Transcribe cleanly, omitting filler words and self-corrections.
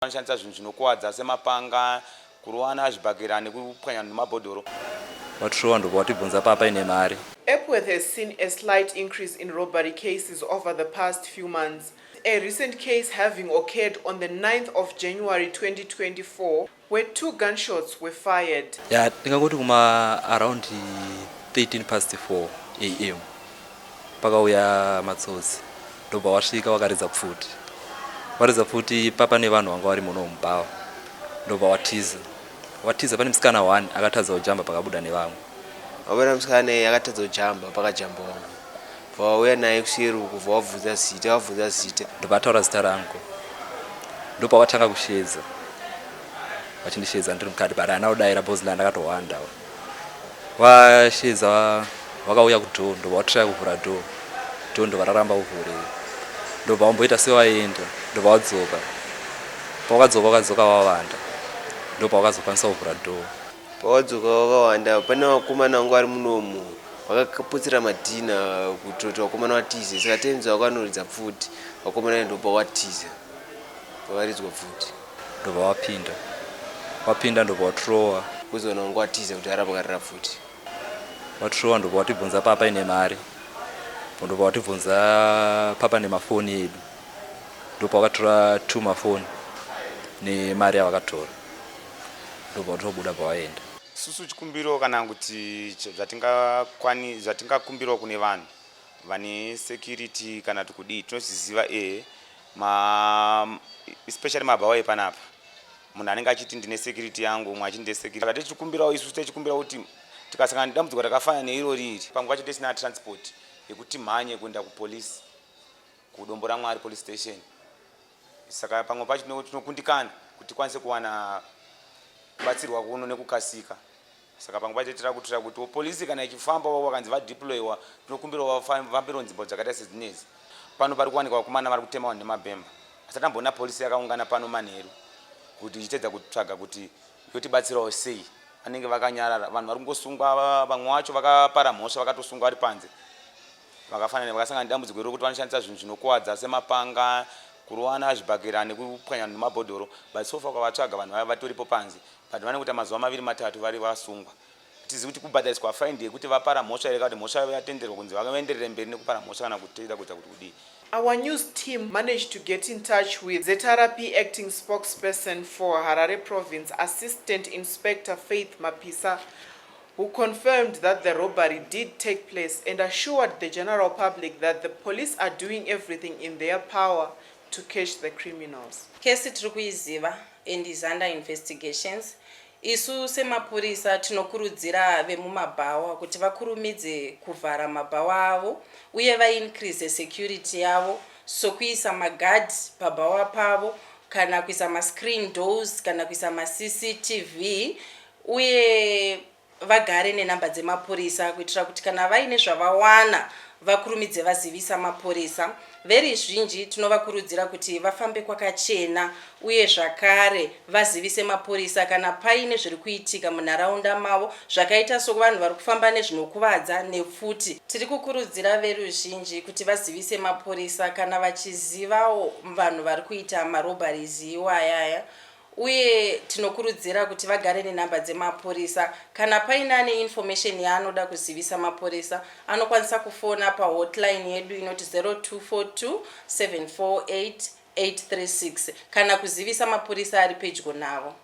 Vanoshandisa zvinhu zvinokuwadza semapanga, kurovana zvibhakera nekupwanya nemabhodhoro. Vatirowa ndobva watibvunza papa ine mari. Epworth has seen a slight increase in robbery cases over the past few months. A recent case having occurred on the 9th of January 2024, where two gunshots were fired. Ya, ndingangoti kuma around 13 past 4 am pakauya matsotsi, ndobva wasvika wakaridza pfuti. Waridza pfuti papa nevanhu vanga vari muno mubhawa, ndobva watiza. Watiza, pane musikana one akatadza kujamba pakabuda nevamwe. Wabona musikana iye akatadza kujamba pakajamba vamwe, vauya naye kuseri uku, vawabvunza zita, vabvunza zita. Ndobva ataura zita rangu, ndopawatanga kushedza, vachindishedza ndiri mukati, but haana kudaira because ndakatohwanda. Vashedza, vakauya kudoor, ndobva watraya kuvhura door, door ndobva raramba kuvhurika. Ndobva wamboita sewaenda, ndobva wadzoka. Pawakadzoka, wakadzoka wawanda, ndopawakazokwanisa kuvhura door. Pawadzoka wakawanda, pane vakomana vanga vari munomu vakaputsira madhina kutoti vakomana vatize. Saka tenzi vakanoridza pfuti, vakomana ndobva watiza pakaridzwa pfuti. Ndobva wapinda, wapinda, ndobva watirowa. Kuzoona vanga watiza kuti ara pakarira pfuti. Watirowa, ndobva watibvunza papa ine mari, ndobva watibvunza papa nemafoni edu. Ndopawakatora two mafoni nemari yavakatora, ndobva watobuda pawaenda. Susu chikumbiro kana kuti zvatingakumbirawo kune vanhu vane security kana kuti kudii, tinozviziva ehe, especially mabhawa epanapa, munhu anenge achiti ndine security yangu, umwe achiti ndine security. Saka tichikumbirawo, isusu tichikumbira kuti tikasangana nedambudziko rakafanana neirori iri, pamwe pacho tisina transport yekuti mhanye kuenda kupolisi, kuDombo raMwari Police Station, saka pamwe pacho tinokundikana kuti tikwanise kuwana kubatsirwa kuno nekukasika. Saka pamwe pacho tira kutira kuti polisi kana ichifamba, vakanzi vadeployiwa, tinokumbirawo vafambirawo nzvimbo dzakaita sedzinedzi. Pano pari kuwanikwa vakomana vari kutema vanhu nemabhemba, asi tamboona polisi yakaungana pano manheru kuti ichitedza kutsvaga kuti yotibatsirawo sei. Vanenge vakanyarara, vanhu vari kungosungwa, vamwe vacho vakapara mhosva vakatosungwa vari panze. Vakafanana vakasangana nedambudziko rekuti vanoshandisa zvinhu zvinokuwadza semapanga, kurovana zvibhakera nekupwanya nemabhodhoro, but so far ukavatsvaga, vanhu vaya vatoripo panze, but vanenge kuita mazuva 2, 3 vari vasungwa. Tizivi kuti kubhadhariswa faindi yekuti vapara mhosva here, kana kuti mhosva yavo yatenderwa kunzi vaenderere mberi nekupara mhosva, kana kuti kuita kuti kudii. Our news team managed to get in touch with ZRP acting spokesperson for Harare Province, Assistant Inspector Faith Mapisa, who confirmed that the robbery did take place and assured the general public that the police are doing everything in their power to catch the criminals. Kesi tiri kuiziva and is under investigations. Isu semapurisa tinokurudzira vemumabhawa kuti vakurumidze kuvhara mabhawa avo uye vaincrease security yavo, sokuisa magadhi pabhawa pavo, kana kuisa mascreen doors, kana kuisa maCCTV, uye vagare nenhamba dzemapurisa kuitira kuti kana vaine zvavawana vakurumidze vazivisa mapurisa. Veruzhinji tinovakurudzira kuti vafambe kwakachena, uye zvakare vazivise mapurisa kana paine zviri kuitika munharaunda mavo, zvakaita sokuvanhu vari kufamba nezvinokuvadza nepfuti. Tiri kukurudzira veruzhinji kuti vazivise mapurisa kana vachizivawo vanhu vari kuita marobberies iwayaya, uye tinokurudzira kuti vagare nenhamba dzemapurisa. Kana paine ane information yaanoda kuzivisa mapurisa, anokwanisa kufona pahotline yedu inoti 0242 748 836, kana kuzivisa mapurisa ari pedyo navo.